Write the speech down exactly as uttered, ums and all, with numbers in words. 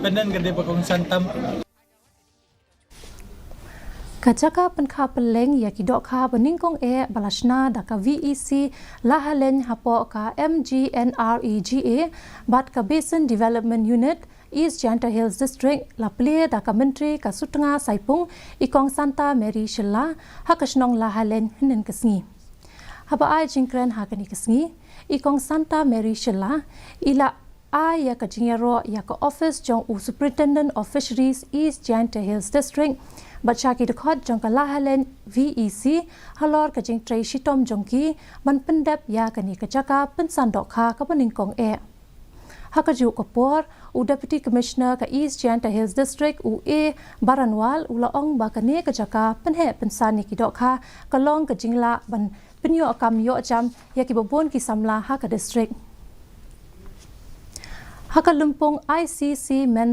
Pynban ka dei ba kongsan tam. Ka jaka pynkha pylleng ïa ki dohkha ba nyngkong eh ba la shna da ka V E C Lahaleiñ hapoh ka M G N R E G A bad ka Basin Development Unit East Jaintia Hills District la plie da ka Myntri ka Sutnga Saipung i Kong Santa Mary Shylla ha ka shnong Lahaleiñ hynnin ka sngi. Haba ai jingkren ha kane ka sngi, i Kong Santa Mary Shylla i la ai ïa ka jingïaroh ïa ka office jong u Superintendent of Fisheries East Jaintia Hills District bad sha ki dkhot jong ka Lahaleiñ V E C halor ka jingtrei shitom jong ki ban pyndep ïa kane ka jaka pynsan dohkha kaba nyngkong eh. Ha kajuh ka por, u Deputy Commissioner ka East Jaintia Hills District u A Baranwal u la ong ba kane ka jaka pynheh pynsan ïa ki dohkha ka long ka jinglah ban pynïoh kam ïoh jam ïa kiba bun ki samla ha ka district. Ha ka lympung I C C Men